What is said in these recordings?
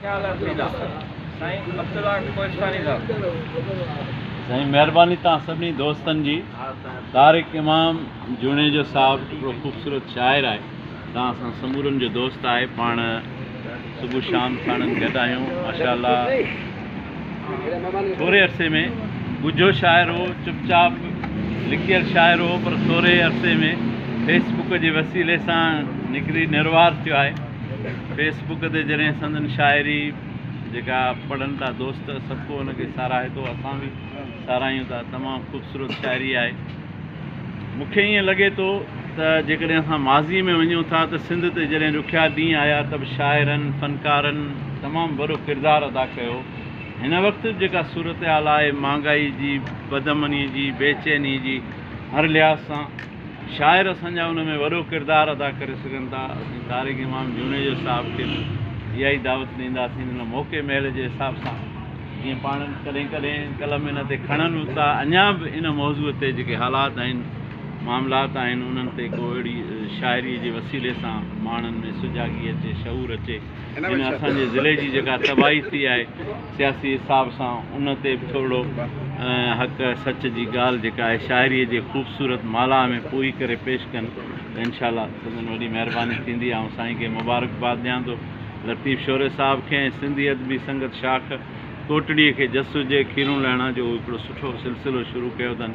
خيال عرض ٿيندا. سائين عبدالله ڪوهستاني صاحب. سائين مهرباني توهان سڀني دوستن جي. طارق امام جوڻيجو صاحب هڪڙو خوبصورت شاعر آهي. توهان اسان سمورن جو دوست آهي. پاڻ صبح شام ساڻن گڏ آهيون. ماشاء الله ٿوري عرصي ۾ ڳجهو شاعر هو، چپ چاپ لڪيل شاعر هو پر ٿوري عرصي ۾ فيس بڪ جي وسيلي سان نڪري نروار ٿيو آهي. فيس بڪ تي جڏهن سندن شاعري جيڪا پڙهن ٿا دوست سڀ ڪو ان کي ساراهي ٿو، اسان به ساراهيون ٿا. تمام خوبصورت شاعري آهي. مون کي ائين لڳي ٿو ته جيڪڏهن اسان ماضي ۾ وڃون ٿا ته سنڌ تي جڏهن ڏکيا ڏينهن آيا ته به شاعرن، فنڪارن تمام وڏو ڪردار ادا ڪيو. هن وقت به جيڪا صورتحال آهي مهانگائي جي، بدامني جي، بي چيني جي، هر لحاظ سان شاعر اسان جا ان ۾ وڏو ڪردار ادا ڪري سگهن ٿا. اسين طارق امام جوڻيجو صاحب کي به اها ئي دعوت ڏينداسين ان موقعي مهل جي حساب سان جيئن پاڻ ڪڏهن ڪڏهن قلم ان تي کڻن به ٿا، اڃا به ان موضوع تي جيڪي حالات آهن، معاملات آهن، انهن تي ڪو اهڙي شاعريء جي وسيلي سان ماڻهن ۾ سجاڳي اچي، شعور اچي. هن اسان جي ضلعي جي جيڪا تباهي ٿي آهي سياسي حساب سان ان تي به ٿورڙو حق سچ جي ڳالهه جيڪا آهي شاعريء جي خوبصورت مالها ۾ پوئي ڪري پيش ڪن ته انشاء الله سندن وڏي مهرباني ٿيندي. آئون سائين کي مبارڪباد ڏيان ٿو، لطيف شوري صاحب کي ۽ سنڌي ادبي سنگت شاخ ڪوٽڙيء کي جس هجي کيرون لهڻا جو هڪڙو سٺو سلسلو شروع ڪيو اٿن.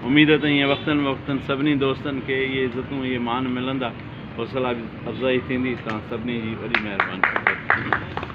اميد ته ائين وقتن بوقتن سڀني دوستن کي اهي عزتون اهي مان ملندا. حوصلا افزائي ٿيندي. توهان سڀني جي وڏي مهرباني.